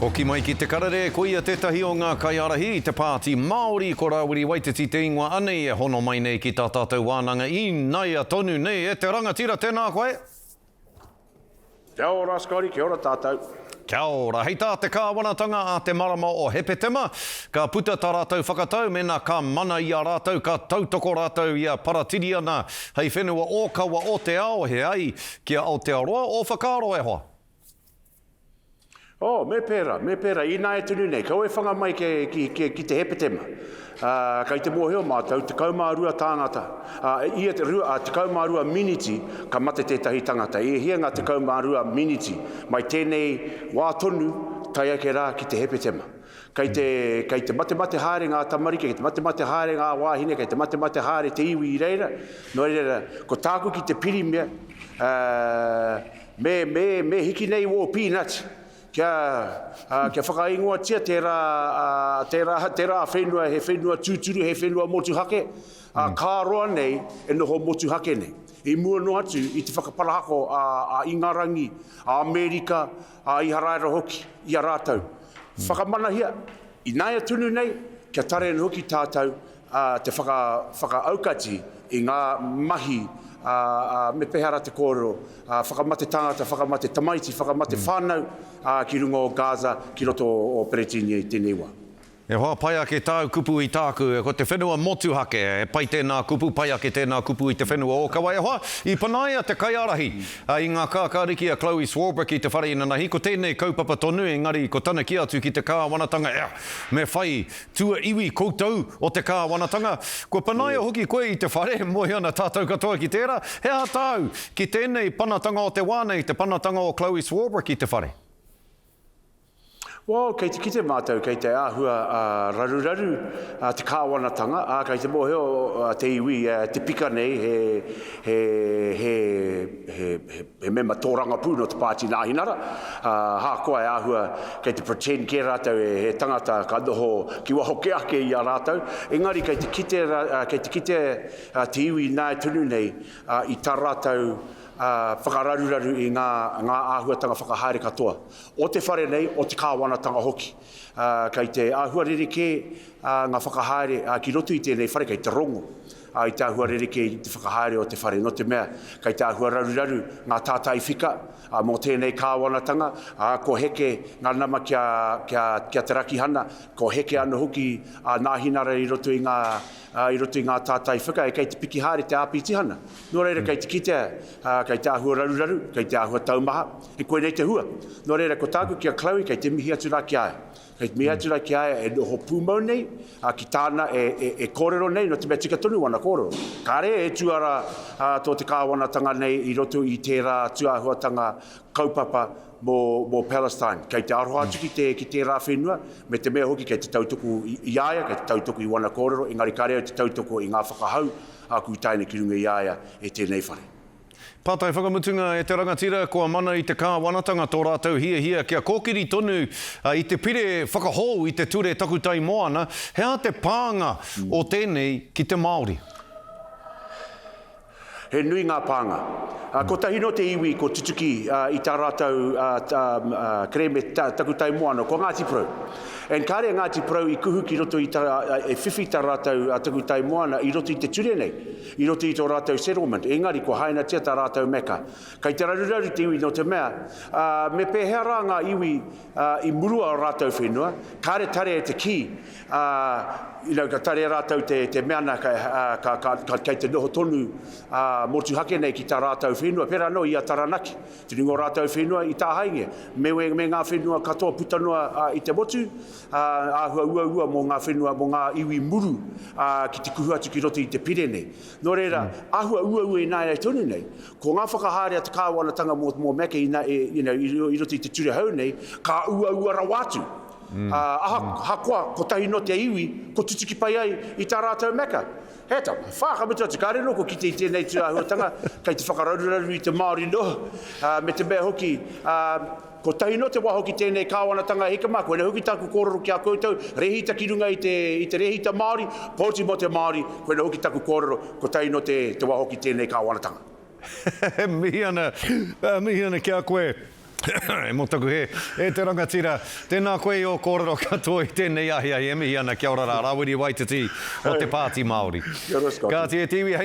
Hoki mai ki te karere, ko ia tētahi o ngā kaiārahi i te Pāti Māori, ko Rāwiri Waititi te ingoa anei e hono mai nei ki tā tātou wānanga īnaia tonu nei. E te rangatira, tēnā koe! Kia ora Scotty, kia ora tātou. Kia ora. Hei tā te kāwanatanga a te marama o Hepetema, ka puta tā rātou whakatau mēnā ka mana i a rātou, ka tautoko rātou i a Paratiriana hei whenua ōkawa o te ao, he ai ki a Aotearoa, ō whakaaro e hoa? Oh, me pērā, me pērā, ināia tonu nei, kaua e whanga mai ki, ki, ki, ki te Hepetema. Ā, kei te mōhio mātou, 12 tāngata, ā, ia te rua, ā, 12 miniti ka mate tētahi tangata. E hia ngā 12 miniti mai tēnei wā tonu tae ake rā ki te Hepetema. Kei te, kei te matemate haere ngā tamariki, kei te matemate haere ngā wāhine, kei te matemate haere te iwi i reira. Nō reira, ko tāku ki te Pirimia, ā, Me, me, me hiki nei wō peanut, kia, ā, kia whakaingoatia tērā, ā, tērā, tērā whenua he whenua tūturu, he whenua motuhake, ā, ka roa nei e noho motuhake nei. I mua noa atu i te whakaparahako a, a Ingarangi, a Amerika, a Iharaira hoki i a rātou. Whakamanahia, ināia tonu nei, kia tare anō hoki tātou ā, te whaka, whakaaukati i ngā mahi, ā, ā, me pēhea rā te kōrero, ā, whakamate tāngata, whakamate tamaiti, whakamate whānau, ā, ki runga o Gaza, ki roto o Peretīnia i tēnei wā. E hoa, pai ake tāu kupu i tāku, ko te whenua motuhake, e pai tēnā kupu, pai ake tēnā kupu i te whenua ōkawa. E hoa, i panaia te kaiārahi i ngā kākāriki a Chloe Swarbrick i te whare inanahi, ko tēnei kaupapa tonu, engari ko tana kī atu ki te kāwanatanga, ea, me whai Tua iwi koutou o te kāwanatanga. Kua panaia hoki koe i te whare, moe ana tātou katoa ki tērā. He aha tāu ki tēnei panatanga o te wā nei, te panatanga o Chloe Swarbrick i te whare? Well, kei te kite mātou kei te āhua raruraru te kāwanatanga, ā, kei te mōhio te iwi, te pika nei he, he, he, he, he, He mema tōrangapū nō te Pāti Nāhinara, ā, ahakoa e āhua kei te pretend kē rātou he tangata ka noho ki waho kē ake i a rātou, engari kei te kite, kei te kite te iwi ināia tonu nei i tā rātou whakararuraru i ngā, ngā āhuatanga whakahaere katoa o te whare nei, o te kāwanatanga hoki. Kei te āhua rerekē ngā whakahaere ki roto i tēnei whare, kei te rongo. ā, i te āhua rerekē i te whakahaere o te whare, nō te mea kei te āhua raruraru ngā tātai whika, ā, mō tēnei kāwanatanga, ā, ko heke ngā nama ki a, ki a, ki a Te Rakihana, ko heke anō hoki a Nāhinara i roto i ngā, ā, i roto i ngā tātai whika, e kei te piki haere te āpitihana. Nō reira, kei te kitea, ā, kei te āhua raruraru, kei te āhua taumaha, e koinei te hua. Nō reira, ko tāku ki a Chloe, kei te mihi atu rā ki a ia. Kei te mihi atu rā ki a ia e noho pūmau nei, ā, ki tāna e, e, e kōrero nei, nō te mea tika tonu ana kōrero. Kāre e tuara ā, tō te kāwanatanga nei i roto i tērā tūāhuatanga kaupapa mō, mō Palestine. Kei te aroha atu ki, te, ki tērā whenua, me te mea hoki kei te tautoko i, i a ia, kei te tautoko i wana kōrero, engari kāre au te tautoko i ngā whakahau a Kūtaina ki runga i a ia e tēnei whare. Pātai whakamutunga e te rangatira, kua mana i te kāwanatanga tō rātou hiahia kia kōkiri tonu i te pire whakahou i te ture takutai moana, he aha te pānga o tēnei ki te Māori? He nui ngā pānga. Kotahi nō te iwi ko tutuki i tā rātou kerēme takutai moana, ko Ngāti Porou. And kāre a Ngāti Porou i kuhu ki roto i tā, e whiwhi tā rātou takutai moana i roto i te ture nei. i roto i tō rātou settlement, engari kua hainatia tā rātou Mecca. Kei te raruraru te iwi nō te mea, ā, me pēhea rā ngā iwi, ā, i murua ō rātou whenua, kāre tarea te kī, ā, you know, ka tarea rātou te, te mea ana ka, ā, ka, ka, ka, kei te noho tonu, ā, motuhake nei ki tā rātou whenua, pērā anō i a Taranaki, te nuinga o rātou whenua i tāhaingia, me, me ngā whenua katoa puta noa, ā, i te motu, ā, āhua uaua mō ngā whenua, mō ngā iwi muru, ā, ki te kuhu atu ki roto i te pire nei. Nō reira, āhua uaua ināianei tonu nei, ko ngā whakahaere a te kāwanatanga mō, mō Mackay ina, e, you know, i, i roto i te ture hou nei, ka uaua rawa atu. Ā, aha, ahakoa, kotahi noa te iwi, ko tutuki pai ai i tā rātou Mecca. He tama, whā ka mutu atu, kāre anō kua kite i tēnei tūāhuatanga, kei te whakararuraru i te Māori noa, ā, me te mea hoki, ā, Kotahi noa te wā hoki tēnei kāwanatanga e hika mā, koinei hoki tāku kōrero ki a koutou, rehita ki runga i te, i te rehita Māori, pōti mō te Māori, koinei hoki taku kōrero, kotahi noa te, te wā hoki tēnei kāwanatanga. Mihi ana, mihi ana ki a koe. E mō taku hē, e te rangatira, tēnā koe i ō kōrero katoa i tēnei ahiahi e mihi ana kia ora rā, Rawiri Waititi o te Pāti Māori. Kia ora Scotty. Kāti e te iwi, hei.